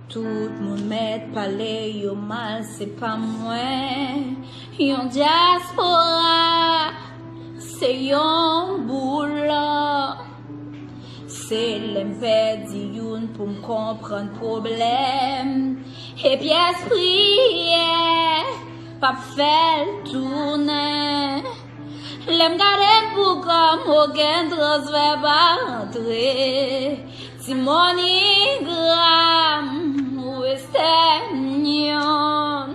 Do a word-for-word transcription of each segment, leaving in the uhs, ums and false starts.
Tout moun mèt pale yo mal, se pa mwen. Yon dyaspora, se yon boul. Se lè m pèdi youn pou m konprann pwoblèm. E pyès priyè p ap fè l tounen. Lè m gade m pou kò m, okenn transfè pa rantre. Ti MoneyGram, Western Union.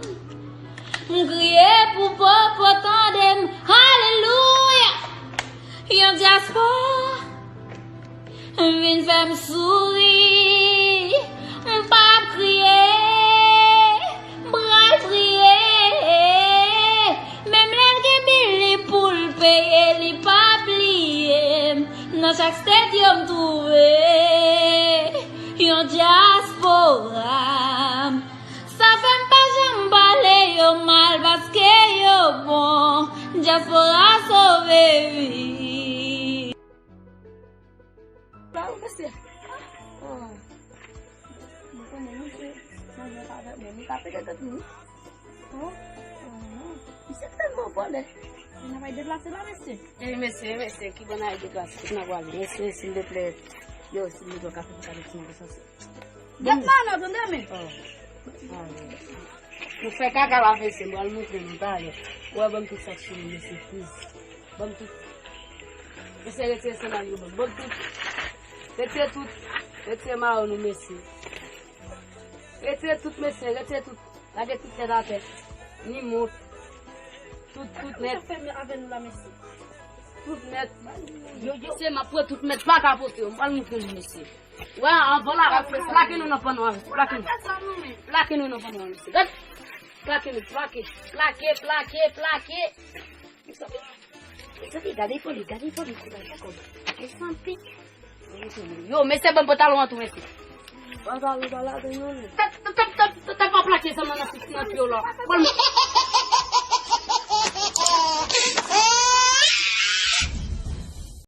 M kriye pou popo tande m. Alelouya! Yon dyaspora vin fè m souri. M p ap kriye, m pral priye. Menm lè l gen bil li pou l peye, li pa bliye m. Nan chak state yo m twouve yon dyaspora. Sa fè m pa janm pale yo mal paske yo bon. Dyaspora sove vi. Bravo, mesye. Ah. Mwen konnen misye manje pa avèk mwen. Li ka pete tèt li, wi. Oh, oh, non. Misye tèlman vòlè. N ap al deplase la, mesye. Eh, mesye, mesye, ki bò n al deplase? Kote n ap prale? Mesye, silvouplè. Yo, silvouplè, w ka fè m pale ti manje sa. Gèt manno, tande men. Oh. Ah, wi. Nou fè kaka la, mesye, m pral montre nou talè. Ou wè, ban m tout sa k sou nou, mesye, please. Ban m tout. Mesye, retire sandal yo, ban m. Ban m tout. Retire tout. Retire mayo nou, mesye. Retire tout, mesye, retire tout. Lage tout tèt atè. Ni mont. Tout, tout nèt. Sa fè avè nou la, mesye? Tout nèt. Yo, yo, se m ap pran tout nèt, pa ka pote yo. M pral montre nou, mesye. Wè, anvan la, plake nou nan panno a, plake nou. Plake nou nan panno a, mesye. Gad. Plake nou, plake. Plake, plake, plake. Mesye, gade foli, gade foli, kout la, kòb. Li santi. Yo, mesye, ban m pantalon an tou, mesye. Pantalon pa la, non. Tap, tap, tap, tap, tap, pa plake sa nan, nan, nan pye w la. Pral mwen.